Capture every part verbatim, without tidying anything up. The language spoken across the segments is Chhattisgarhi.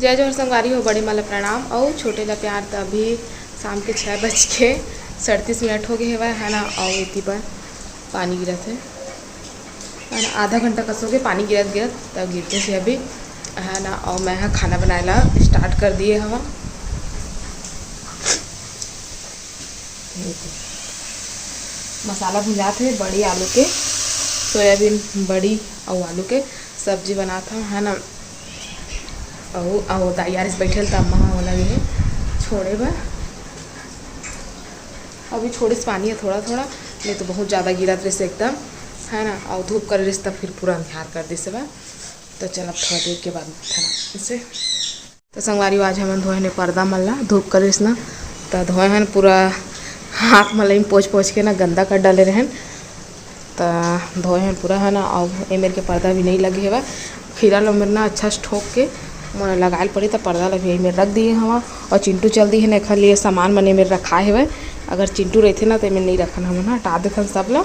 जय जोहार संगवारी हो, बड़े मन ला प्रणाम अउ छोटे ला प्यार। त अभी शाम के छः बज के सड़तीस मिनट हो गए हवय, है ना। अउ एती बर पानी गिरत हे, है ना, आधा घंटा कस हो गए पानी गिरत गिरत, त गिरते से अभी, है ना। अउ मैं ह खाना बनाए ला स्टार्ट कर दिए हवा। मसाला भुंजात हे, बड़ी आलू के, सोयाबीन बड़ी अउ आलू के सब्जी बनात हव, है ना। अउ, अउ दाई आरिस बैठे ल, त अम्मा ह ओला गे हे छोड़े बर। अभी छोड़िस पानी ह थोड़ा थोड़ा, नहीं तो बहुत ज़्यादा गिरत रहिस एकदम, है ना। अउ धूप करे रहिस, त फिर पूरा अंधियार कर दिस बा। तो चल, अब थोड़ा देर के बाद उठना इसे। तो संगवारी हो, आज हमन धोए हन पर्दा मन ला, धूप करिस ना, त धोए हन पूरा हाथ मन ला पोंछ पोंछ के ना, गंदा कर डाले रहन, त धोए हन पूरा, है ना। अउ ए मेर के पर्दा भी नहीं लगे हेवय, खीरा ल मेर ना अच्छा से ठोक के मोला लगाए ल पड़ी, त पर्दा ला भी ए मेर रख दिए हवा। अउ चिंटू चल दिए हे ना, एखर लिए सामान मन ए मेर रखाए हेवय। अगर चिंटू रहिथे ना, त ए मेर नहीं रखन, हमन हटा देथन सब ला,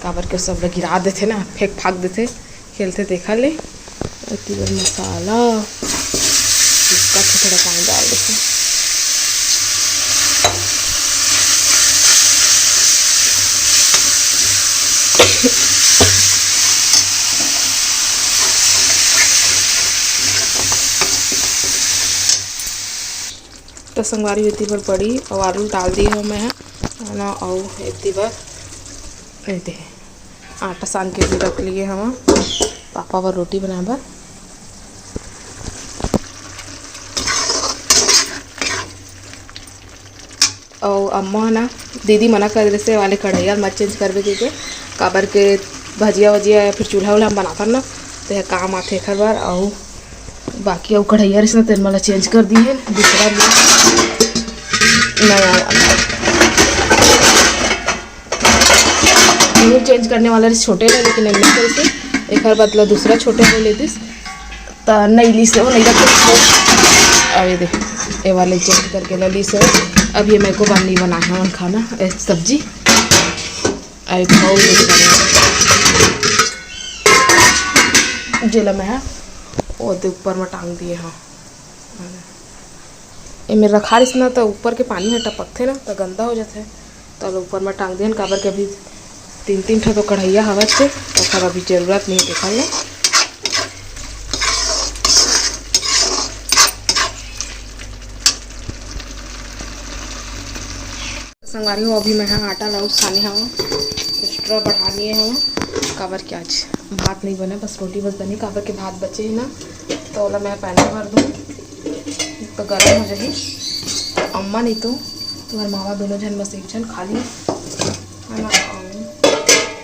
काबर के सब ला गिरा देथे ना, फेंक फाक देथे। खेलथे तेखर ले। एती बर मसाला, इसका थोड़ा पानी डाल देथे। तो संगवारी, एती बर बड़ी अउ आलू डाल दिए हो मैं ह, है ना। अउ एती बर ए दे आटा सान के भी रख लिए हवा पापा बर रोटी बनाए बर। अउ अम्मा ना, दीदी मना कर देसे वाले कढ़ैया मत चेंज करबे कहिके, काबर के भजिया वजिया या फिर चूल्हा उल्हा में बनाथन ना, तो यह काम आथे एखर बर। अउ बाकी अउ कढ़ैया रहिस ना, तेन मन ला चेंज कर दिए, दूसरा ले नया वाला। जरूर चेंज करने वाला रहिस छोटे ला, लेकिन एमने करिस, एकर बदला दूसरा छोटे ले लेतिस, त नहीं लीस, वो नहीं रखे। अब ये देख, ये वाले चेंज करके ले लीस। अब ये मेरे को बन नहीं बना है, मन खाना, ए, सब्जी। आई खाओ, ये खाना। जेला मैं, वो दे ऊपर में टांग दिए, हाँ। एमे रखा रिस ना, त ऊपर के पानी ह टपकथे ना, त गंदा हो जाथे। त ऊपर म टांग देन, काबर के अभी तीन तीन ठो तो कढ़ैया हवत हे, ओखर अभी जरूरत नहीं, देखल ले। संगवारी हो, अभी मैं ह आटा ला साने हवं, एक्स्ट्रा बढ़ा लिए हवं, काबर के आज भात नहीं बने, बस रोटी बस बनी, काबर के भात बचे हे ना, तो ओला मैं पैना भर दूँ। तो गरम हो जाही। अम्मा नहीं तो तुम्हार मामा दोनों झन बस एक झन खा लिए, है ना। अउ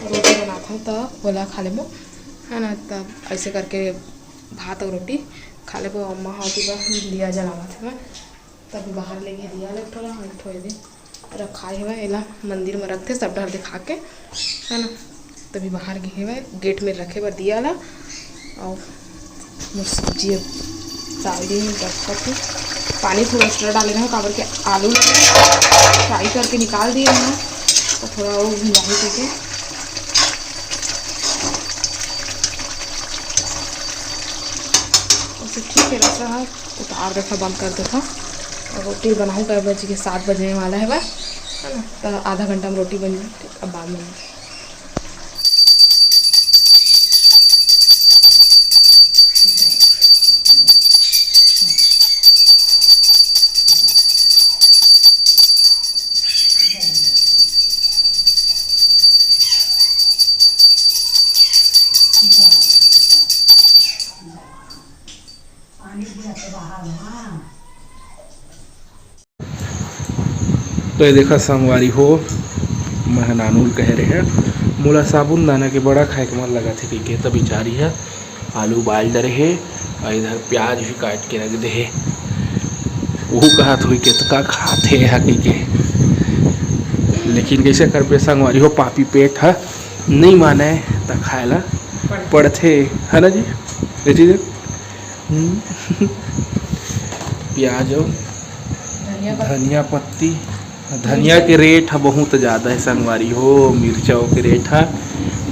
रोटी बनात हूँ तो ओला खा लेबो, है ना। तब ऐसे करके भात और रोटी खा लेबो। अम्मा हा कि बस दिया जलावत हवय, तब बाहर ले गए दिया ले थोड़ा, हम थोड़े दिन रखाए हवय, एला मंदिर में रखथे सब डहर दिखा के, है ना। तभी बाहर गे हवय गेट में रखे बर दिया ला। अउ मोर सब्जी अब डाल दिए हवय, रखत हूँ। पानी थोड़ा एक्स्ट्रा डाले हवय, काबर के आलू ला फ्राई करके निकाल दिए हवय, तो थोड़ा और भुंजाही करके। और सब ठीक है, रखा है। उतार देथव, बंद कर देथव। रोटी बनाहूँ, कै बज के सात बजने वाला है बस, है ना। तो आधा घंटा में रोटी बन जाए, ठीक, अब बाद में। तो ये देखा संगवारी हो, मैं ह नानू ल कहे रहे, मोला साबून दाना के बड़ा खाए के मन लगा थे कहिके, त बिचारी ह आलू उबाल डरे हे, अउ इधर प्याज भी काट के रख दे हे। ओहू कहत होई, "केतका खात हे हा," कहिके। लेकिन कैसे करबे संगवारी हो, पापी पेट ह नहीं माने, त खाए ला पड़थे, है ना जी? ये चीज हम्म। प्याज अउ धनिया पत्ती। धनिया पत्ती, धनिया के रेट ह बहुत ज्यादा है संगवारी हो, मिर्चा के रेट ह।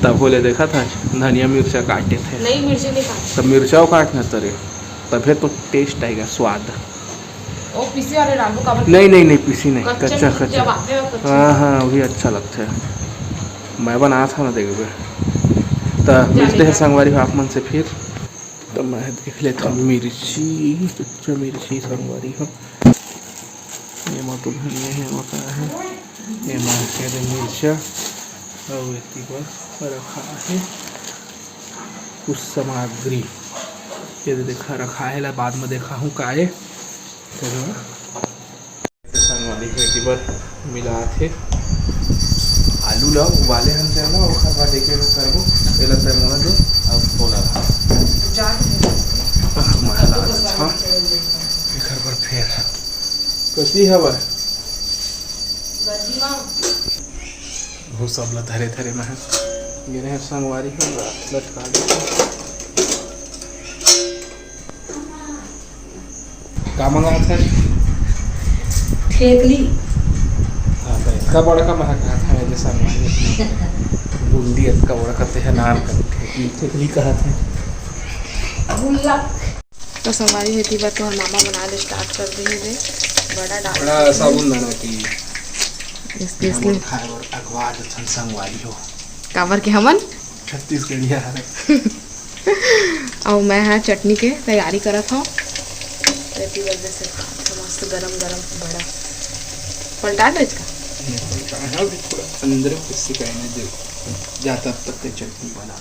तभो ले देखत हस, धनिया मिर्चा काटे थे। नहीं, मिर्चा नहीं काटे। तब मिर्चा काटना तरे। तभे तो टेस्ट आएगा, स्वाद। वो पीसे वाले डालबो काबर? नहीं नहीं नहीं, पीसी नहीं, कच्चा कच्चा कच्चा। जब आते हो कच्चा। हाँ हाँ, वही अच्छा लगता है। मैं बनात हँव ना, देखबे। तो मिलते हैं संगवारी हो आप मन से फिर। तो मैं देख लेता हूँ मिर्ची, कच्चा मिर्ची संगवारी हो। ये मा तो धनिया है, वो का है, ये मा के दे मिर्चा, और एती बस रखा है कुछ सामग्री। ये दे देखा रखा है ला, बाद में देखा हूँ का है। तो संगवारी हो एती बर मिलात हे। आलू ला उबाले हन तेन ला, ओखर बाद एके में करबो। एला तय मोला दे, अब ओला ला। आह, मसाला अच्छा। एखर बर फेर कति हवय? वो सब ला धरे धरे में गे रहे संगवारी हो, लटका दे। का मंगात हे? ठेकली। हाँ, तो इतना बड़ा का मैं कहा था, मेरे सामने बूंदी इतना बड़ा करते हैं, नान कर ठेकली, ठेकली कहा था। गुल्लक। तो संगवारी हो एती बर तोहर मामा बनाए ले स्टार्ट कर दे हे। बड़ा डाल बड़ा साबुन दाना की स्पेशली खाए बर अगवा जथन संगवारी हो। काबर के हमन छत्तीसगढ़िया हरे। अउ मैं ह चटनी के तैयारी करत हँव। एती बर जैसे मस्त गरम गरम बड़ा पलटा दे इसका। अभी थोड़ा अंदर कुछ सिकाए ना दे, जाता तब तक चटनी बना।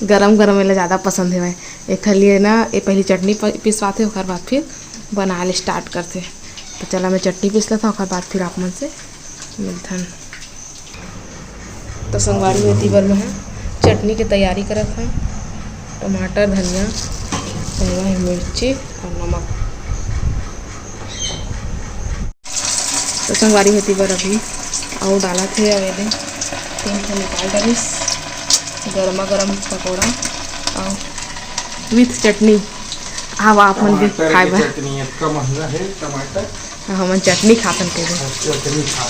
गरम गरम एला ज़्यादा पसंद हेवय, एखर लिए ना ये पहली चटनी प- पिसवाथे, ओकर बाद फिर बनाए ले स्टार्ट करथे। तो चला मैं चटनी पीस लेथव, ओकर बाद फिर आप मन से मिलथन। तो संगवारी हो एती बर मैं ह चटनी के तैयारी करत हँव। टमाटर, धनिया, हरी मिर्ची और नमक। तो संगवारी हो एती बर अभी अउ डालत हे, अउ एदे तीन ठो निकाल डालिस गरमा गरम पकौड़ा अउ विथ चटनी। आवा आप मन भी खाए बर। चटनी इतना महंगा है टमाटर। हमन चटनी खाथन कहिबे। चटनी खा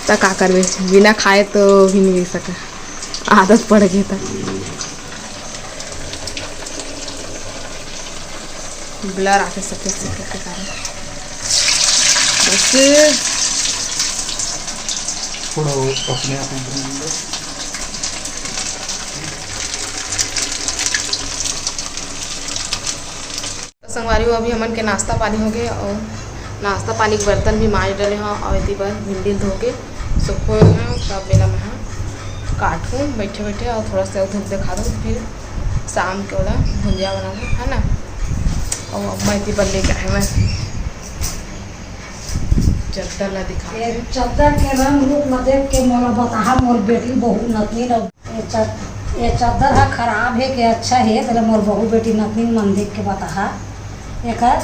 त का करबे, बिना खाए तो भी नहीं रह सके, आदत पड़ गई त। ब्लर आके सफेद सफेद के कारण बस। थोड़ा वो अपने आप में तो संगवारी हो, अभी हमन के नाश्ता पानी हो गए और नाश्ता पानी के बर्तन भी मांज डले हों और एती बर भिंडी धो के सुखो हों। तब एला मैं काटूँ बैठे बैठे और थोड़ा सा धूप दिखा दूँ, फिर शाम के ओला भुंजिया बनाना है ना। और अब मैं एती बर लेके आए मैं चद्दर ला दिखा ये चद्दर के रंग रूप में देख के मोला बताहा मोर बेटी बहू नतनी लोग। ये चद-, ये चद्दर हा खराब है कि अच्छा है, तेला मोर बहू बेटी नतनी मन देख के बताहा। एकर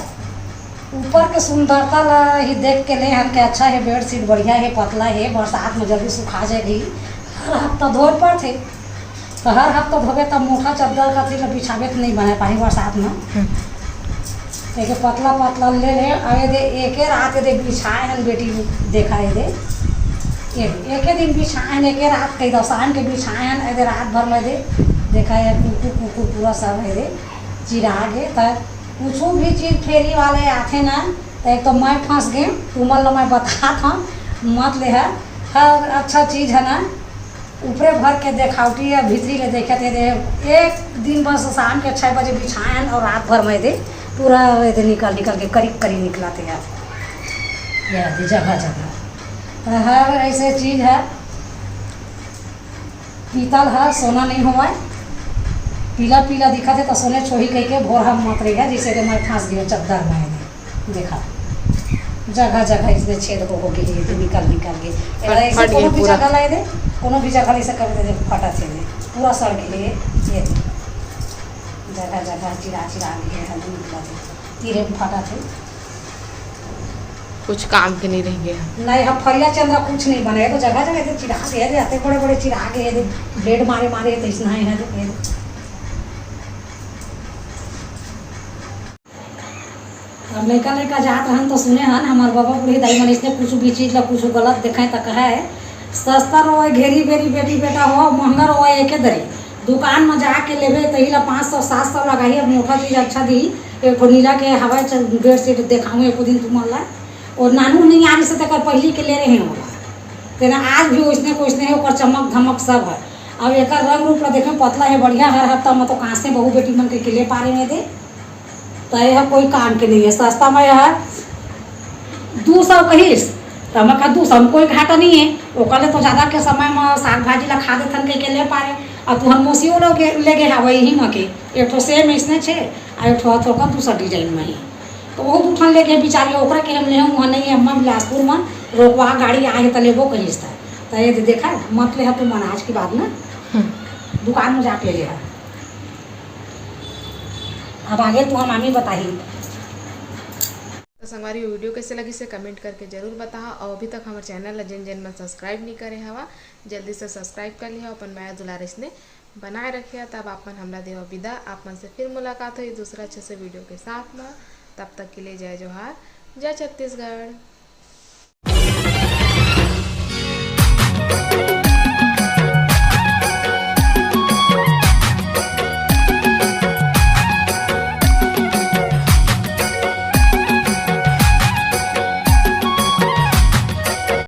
ऊपर के सुंदरता ला ही देख के ले हन के अच्छा है, बेडशीट बढ़िया है, पतला है, बरसात में जल्दी सुखा जाएगी। हर हफ्ता धोए पड़थे, तो हर हफ्ता धोबे तब मोटा चद्दर का चीज बिछाबे तो नहीं बना पाही बरसात में। एके पतला पतला ले ले, अब ये दे एके रात ये दे बिछाए हन बेटी, देखा ये दे, ये एके दिन बिछाए हन, एके रात कही दो शाम के बिछाए हन, ये दे रात भर में दे देखा ये कुकु कुकु पूरा सब ये दे चिरा गे। त कुछ भी चीज फेरी वाले आथे ना, तो एक तो मैं फंस गए, तुमन ला मैं बतात हूँ, मत ले हर अच्छा चीज है ना, ऊपरे भर के देखावटी या भीतरी ले देखे थे दे, एक दिन बस शाम के छः बजे बिछाएन और रात भर में दे पूरा ये दे निकल निकल के करीब करीब निकला थे यार। ये दे जगह जगह तो हर ऐसे चीज है। पीतल है, सोना नहीं होवे, पीला पीला दिखा थे तो सोने छोही कह के भोर हम मत रही है, जैसे कि मैं फंस गई चद्दर में दे। देखा जगह जगह इसमें छेद हो हो गई है, निकल निकल गई। एला ऐसे फट गई कोनो भी पूरा। जगह लाई दे, कोनो भी जगह ऐसे कर दे, फटा थे दे, पूरा सड़ गई है। ये जगह जगह चिरा चिरा गई है, हल्दी निकला थे, तीरे में फटा थे। कुछ काम के नहीं रह गया। नहीं, हम फरिया चंद्रा कुछ नहीं बने, तो जगह जगह से चिरा गए थे, इतने बड़े बड़े चिरा गए थे, ब्लेड मारे मारे तो इसना है ना। अब लड़का लड़का जात रहन तो सुने हन, हमार बाबा बूढ़े दाई मन इसने कुछ भी चीज ला कुछ गलत देखे तक है, सस्ता रोए घेरी बेरी बेटी बेटा हो, महंगा रोए एके दरी। दुकान म जाके लेबे, तही ला पाँच सौ सात सौ लगाही। अब मोटा चीज अच्छा दी, एक ठो नीला के हवय, चल बेडशीट देखाऊं एको दिन तुमन ला। और नानू नहीं आ रही से, तेकर पहिली के ले रहे हैं ओला। तेना आज भी ओइसने कोइसने है, ओकर चमक धमक सब है। अब एकर रंग रूप ला देखे, पतला है, बढ़िया, हर हफ्ता म तो कांसे बहू बेटी मन के, के ले पारे में दे। त यह कोई काम के नहीं है, सस्ता में यह दू सौ कहिस, त मैं कहा, "दू सौ में कोई घाटा नहीं है।" ओकर ले तो ज्यादा के समय में साग भाजी ला खा देथन कह के ले पारे। और तुहर मौसियो लोग ले गे हवय यही म के, एक ठो सेम इसने छे, आ एक ठो थोड़ा दूसरा डिजाइन में ही। तो वो दू ठन लेके बिचारी, ओकरा के हम ले हूँ, वहाँ नहीं है, अम्मा बिलासपुर में रोकवा गाड़ी आए है, त लेबो कहिस था। त ये दे देखा, मत ले तू मन आज के बाद ना, दुकान में जाके ले। अब आगे तू हम आमी बताही। तो संगवारी, वीडियो कैसे लगी से कमेंट करके जरूर बताहा। और अभी तक हमारे चैनल ला जिन जिन मन सब्सक्राइब नहीं करे हवा, जल्दी से सब्सक्राइब कर लिहा। अपन मया दुलार इसने बनाए रखिया। तब आप मन हमला देवा विदा। आप मन से फिर मुलाकात होई दूसरा अच्छे से वीडियो के साथ में। तब तक के लिए जय जोहार, जय छत्तीसगढ़।